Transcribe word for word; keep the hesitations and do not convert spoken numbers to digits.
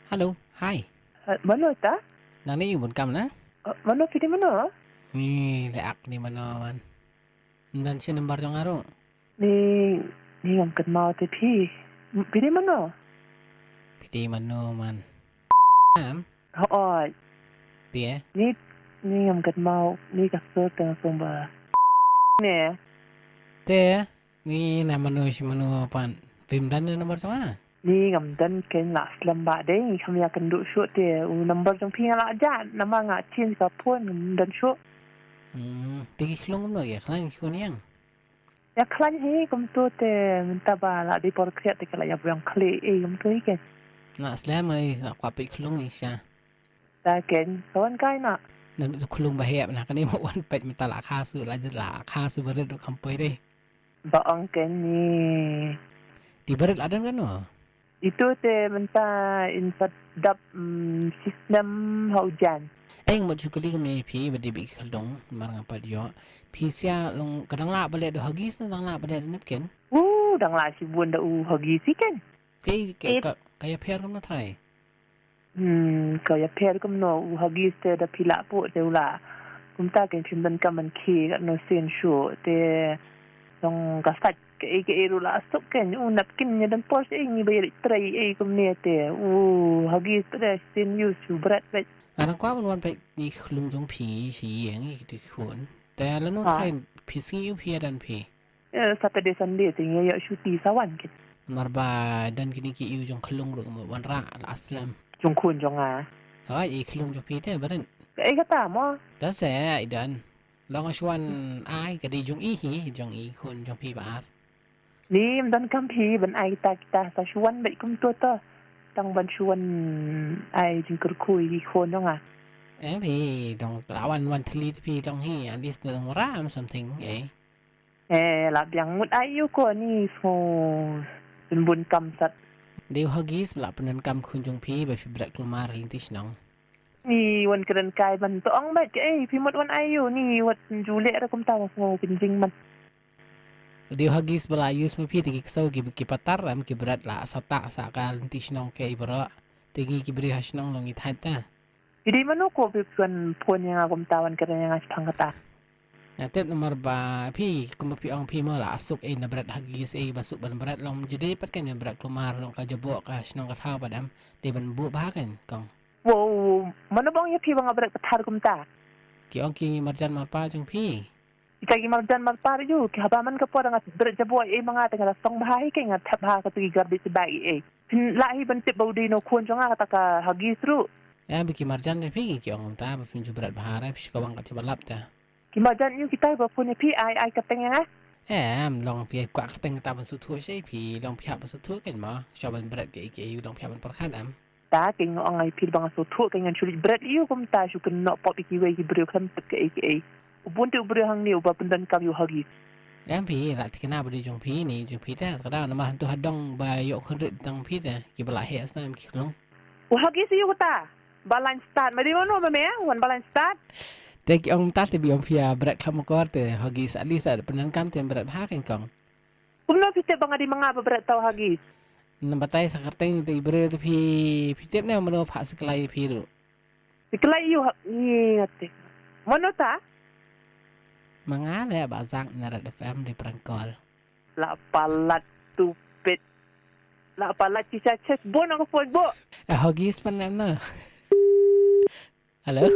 Hello, hi. Eh, mano ta? Nang ni bun kam na? Eh, mano phi dei mano? Ni le ak ni mano man. Ndan shi number jong aru. Ni, ni ngam kynmaw te phi. M-, phi dei mano? Phi dei mano man. Am? Hooid. Te? Ni, ni ngam kynmaw, ni ka sur teng sung ba. Ne. Te? Ni na mano shi mano pan. Phim don number jong nga? Ni ngam don ken la slem ba dei, ngam ïa kynduh shuh te. U number jong phi nga la jah, namar nga change ka phone ngam don shuh. Hmm, te ki khlung kumno ïa khlaiñ ki khun ïang? Ïa khlaiñ hi kumto te mynta ba la dei por khriat te ka la ïa biang khlieh ei kumto hi ken. La slem ei, la kwah peit khlung ei sha. Ta ken, kawan kai na. Nan tu khlung ba hep na kane mo wan peit mynta la kha su la jit la kha su barit du kam poi dei. Ba ong ken ni. Ti barit la don kano? Itu te mynta in pat dap, mm, system hau jan. Eng mo chukali kane phi ba dei bi khlung mar nga pat yo. Phi sia long kadang la ba le do hagis na dang la ba le napkin. Uh, dang la shi bun da u hagis i ken. Te ka, ka, ka ïapher kumno trai? Hmm, ka ïapher kumno u hagis te da phi lah puh te u lah. Kumta ken phim donkam ban khie katno sien shuh te dang ka sait kaei kaei ruh lah suk ken u napkin ïa don por shuh ei ngi ba ïa leit trei ei kumne te u hagis te da sien ïa u shu bret bret. Nga dang kwah ban wan peit ïa i khlung jong phi shi ïing ïa ki khun. Te lano trai phi sngi u phi ïa don phi. Eh, Saturday, Sunday te ngi ïoh shuti sa wan kit. Namar ba don kine ki ïew jong khlung ruh mo wanrah la slem. Jong khun jong nga. Hooid, i khlung jong phi te barit. Kaei kata mo? Ta se i don. Long shu wan ai ka dei jong i hi, jong i khun jong phi ba ar. Ni ym donkam phi ban ai kita kita sa shu wan beit kumto to. Tang ban shu wan ai jingkyrkhu i khun jong nga. Eh, phi dang la wan wan thli phi dang hi, at least dang ram something, eh. Eh, la biang mut ai ïa u ko ni sngew pynbun kam sat. Dei u hagis ba la pyndonkam khun jong phi ba phi bret kulmar lynti shnong. Ni wan kren kai ban to ong bad kaei phi mut wan ai ïa u ni wat ju leh ra kumta sngew pynjing man. Dei u hagis ba la use ma phi te ki ksew ki, ki patar em ki bret la sata sa ka lynti shnong kaei baroh. Te ngi ki briew ha shnong long ngi thait ta. Phi dei mano ko phi pynphone ïa nga kumta wan kren ïa nga shaphang kata. Nga tip namar ba phi kumba phi ong phi mo la suk ei na bret hagis ei ba suk ban bret long ju dei pat ken ïa bret kulmar long ka jaboh ka shnong ka thaw ba dam dei ban buh bha ken kong. Wow, mano ba ong ïa phi ba nga bret patar kumta? Ki ong ki marjan marpa jong phi. Kita ki marjan marpa ïa u ki haba man ka por nga bret jaboh ei ma nga te nga la song bha hi ke nga thep bha ka tu ki garbage bag ei. Phin lah hi ban tip ba u dei no khun jong nga kata ka hagis ruh. Em, ba ki marjan ïa phi ki ong kumta ba phin ju bret bha re phi shu ka wang ka ti ba lap ta. Ki marjan ïa u kita ba phone ïa phi ai ai kyrteng ïa nga. Em, long phi ai kwah kyrteng kata ban sngewthuh sha phi long phi hap ban sngewthuh ken mo. Sha ban bret kaei kaei long phi hap ban pyrkhat em. Ta ke nga ong ai phi ba nga sngewthuh ke ngan shu leit bret ïa u kumta shu kynnoh pop ïa kiwei ki briew khlem tip kaei kaei. U bun te u briew hangne uba pyndonkam ïa u hagis. Em phi la thikna ba dei jong phi ne jong phi te ka dei namar hantu hadong ba ïoh khun rit dang phi te ki ba la heh snam ki khlung. U hagis ïa u kata. Balance start ma dei mano ma me wan balance start. Te ki ong ta te bi ong phi ïa bret khlem akor te hagis at least da pyndonkam te bret bha ken kong. Kumno phi tip ba nga dei ma nga ba bret ta u hagis. Nang batai sa kyrteng te i briew te phi phi tip ne mano pha siklai phi ruh. Siklai ïa u ha-, ïa te. Mano ta? Ma nga le ba zak na Red F M dei prank call. La palat stupid. La palat chicha chest bon ang phone bo. Eh, hogis pan na. Hello?